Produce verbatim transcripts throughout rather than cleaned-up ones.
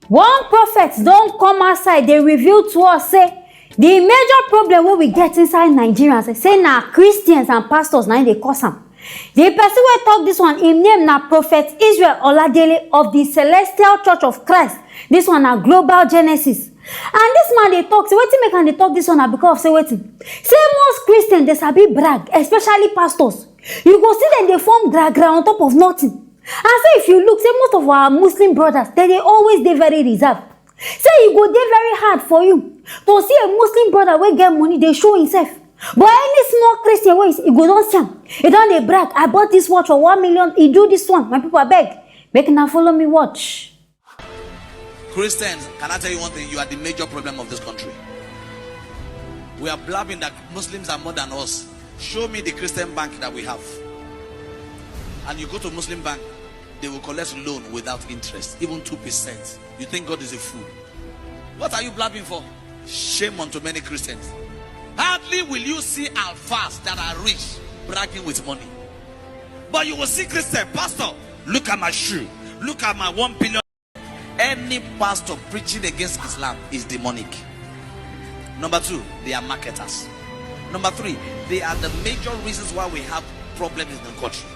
One prophet don come outside dey reveal to us say the major problem wey we get inside Nigeria say na Christians and pastors na im dey cause am. The person wey talk this one, im name na Prophet Israel Oladele of the Celestial Church of Christ. This one na Global Genesis. And this man dey talk say wetin make am dey talk this one na because of say wetin? Say most Christians dey sabi brag, especially pastors. You go see dem dey form gra gra on top of nothing. And say if you look, say most of our Muslim brothers, dem dey always dey very reserved. Say e go dey very hard for you to see a Muslim brother wey get money dey show himself. But any small Christian wey e go don see am, e don dey brag, "I bought this watch for one million, e do this one." My people, abeg, make una follow me watch. Christians, can I tell you one thing? You are the major problem of this country. We are blabbing that Muslims are more than us. Show me the Christian bank that we have. And you go to Muslim bank, they will collect loan without interest, even two percent. You think God is a fool? What are you blabbing for? Shame unto many Christians. Hardly will you see alfas that are rich bragging with money. But you will see Christian, "Pastor, look at my shoe. Look at my one billion." Any pastor preaching against Islam is demonic. Number two, they are marketers. Number three, they are the major reasons why we have problems in the country.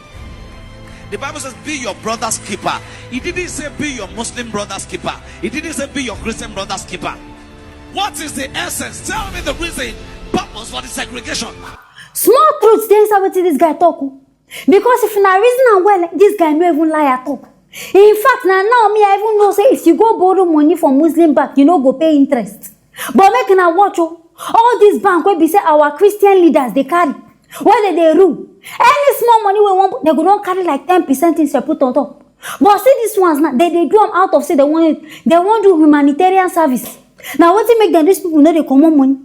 The Bible says, "Be your brother's keeper." It didn't say, "Be your Muslim brother's keeper." It didn't say, "Be your Christian brother's keeper." What is the essence? Tell me the reason, purpose for the segregation. Small truth dey inside wetin this guy talk o. Because if una reason am well, this guy no even lie at all. In fact, na now me I even know say if you go borrow money for Muslim bank, you no go pay interest. But make una watch o, all this bank wey be say our Christian leaders dey carry, wey dem dey rule, any small money wey wan, dem go don carry like ten percent things to put on top. But see these ones now, dem dey do am out of say dem wan, dem wan do humanitarian service. Na wetin make dem, these people no dey comot money.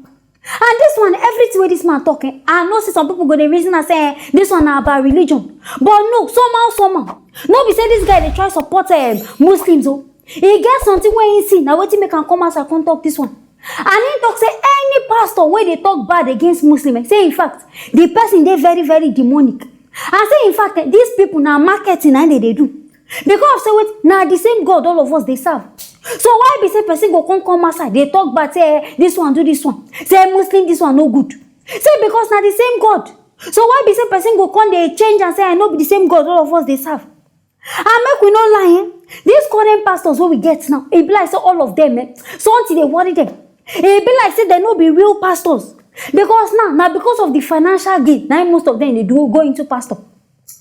And this one, everything wey this man talk, eh, I know say some people go dey reason am say, eh, this one na about religion. But no, somehow, somehow, no be say this guy dey try support, eh, Muslims o. E get something wey he see, na wetin make am come outside come talk this one. And he talk say any pastor wey dey talk bad against Muslim, eh, say in fact, the person dey very, very demonic. And say in fact, eh, these people na marketing na dem dey do. Because of say wetin? Na the same God all of us dey serve. So why be say person go come come outside dey talk bad, say, eh, this one do this one, say Muslim this one no good? Say because na the same God. So why be say person go come dey change and say, "I no be the same God all of us dey serve"? And make we no lie, eh? These current pastors wey we get now, e be like say all of them, eh, something dey worry them. E be like say dem no be real pastors. Because now, na because of the financial gain, na im most of them dey do go into pastor.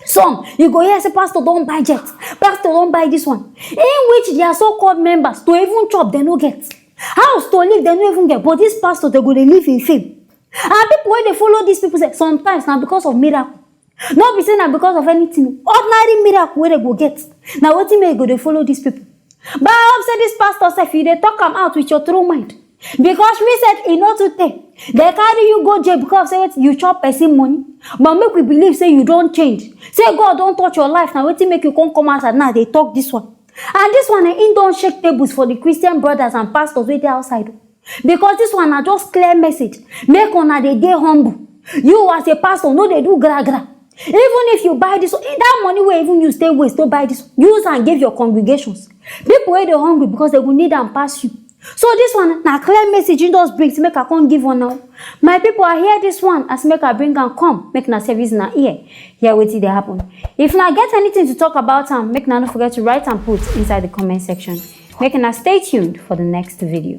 Some, you go hear say pastor don buy jet, pastor don buy this one. In which their so-called members to even chop, dem no get. House to live, dem no even get. But this pastor, dem go dey live in fame. And people wey dey follow these people say sometimes na because of miracle. No be say na because of anything. Ordinary miracle wey dem go get. Na wetin make you go dey follow these people. But I hope say this pastor sef, you dey talk am out with your true mind. Because recently, e no too tey, dem carry you go jail because of say wetin? You chop person money. But make we believe say you don change. Say God don touch your life, na wetin make you come come outside now dey talk this one. And this one, eh, im don shake tables for the Christian brothers and pastors wey dey outside o. Because this one na just clear message. Make una dey dey humble. You as a pastor, no dey do gra gra. Even if you buy this one, eh, that money wey even you stay waste to buy this one, use am give your congregations. People wey dey hungry because dem go need am pass you. So this one na clear message im just bring say make I come give una o. My people, I hear this one as make I bring am come, make una service una ear, hear wetin dey happen. If una get anything to talk about am, make una no forget to write and put inside the comment section. Make una stay tuned for the next video.